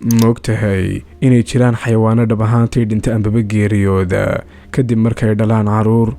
Maogtahay inay jiraan xayawaano dhab ahaantii dhinta ambaba geeriyooda kadib markay dhalaan caruur?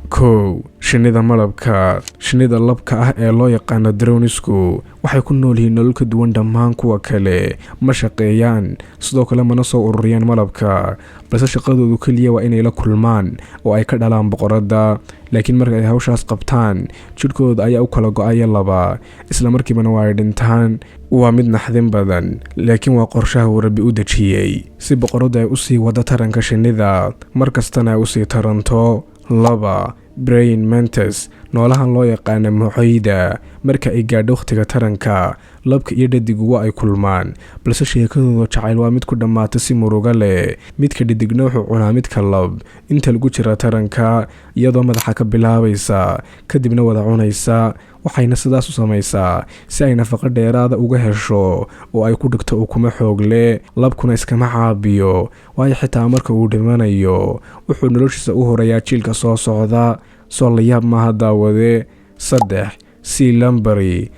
1, shinnida malabka. Shinnida labka ah ee loo yaqaano drones-ku waxay ku nool yihiin nolol ka duwan dhammaan kuwa kale. Ma shaqeeyaan, sidoo kale mana soo ururiyaan malabka, balse shaqadoodu keliya waa inay la kulmaan oo ay ka dhalaan boqoradda. Laakiin marka ay hawshaas qabtaan, jidhkooda ayaa u kala go-aya laba, isla markiibana waa ay dhintaan. Waa mid naxdin badan, laakiin waa qorshaha uu Rabbi u dejiyey si boqoraddu ay usii wado taranka shinnida, mar kastana ay usii taranto. 2, praying mantis. Noolahan loo yaqaana mocoyda, marka ay gaadho wakhtiga taranka, labka iyo dhadigu waa ay kulmaan, balse sheekadooda jacayl waa mid ku dhammaata si murugo leh. Midka dhidigna wuxuu cunaa midka lab inta lagu jira taranka, iyadoo madaxa ka bilaabaysa, kadibna wada cunaysa. Waxayna sidaas u samaysaa si ay nafaqo dheeraada uga hesho oo ay ku dhigto ukumo xoog leh. Labkuna iskama caabiyo, waayo xitaa marka uu dhimanayo wuxuu noloshiisa u horayaa jiilka soo socda. Soo layaab maaha, daawade? 3, sea lamprey.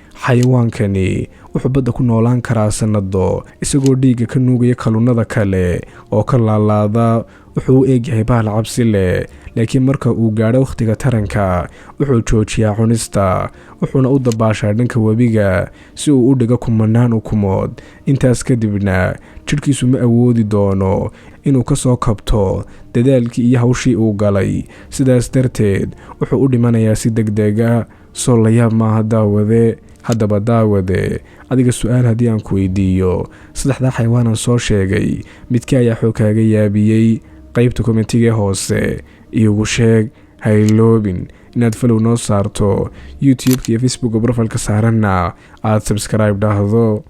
Xayawaankani wuxuu badda ku noolaan karaa sannado, isagoo dhiigga ka nuugaya kaluunada kale oo ka laalaada. Wuxuu u eegyahay bahal cabsi leh, laakiin marka uu gaadho wakhtiga taranka wuxuu joojiyaa cunista, wuxuuna u dabaashaa dhanka webiga si uu u dhigo kumanaan ukumood. Intaas kadibna jidhkiisu ma awoodi doono inuu ka soo kabto dadaalkii iyo hawshii uu galay. Sidaas darteed wuxuu u dhimanayaa si degdega. Soo layaab maaha, daawade? Haddaba daawade, adiga su-aal haddii aan ku weydiiyo, saddexdaa xayawaanaan soo sheegay midkii ayaa xoog kaaga yaabiyey? Qaybta comment-iga hoose iigu sheeg. Ha iloobin inaad follow noo saarto YouTube-ka iyo Facebook-a profile-ka saaranna aad subscribe dhahdo.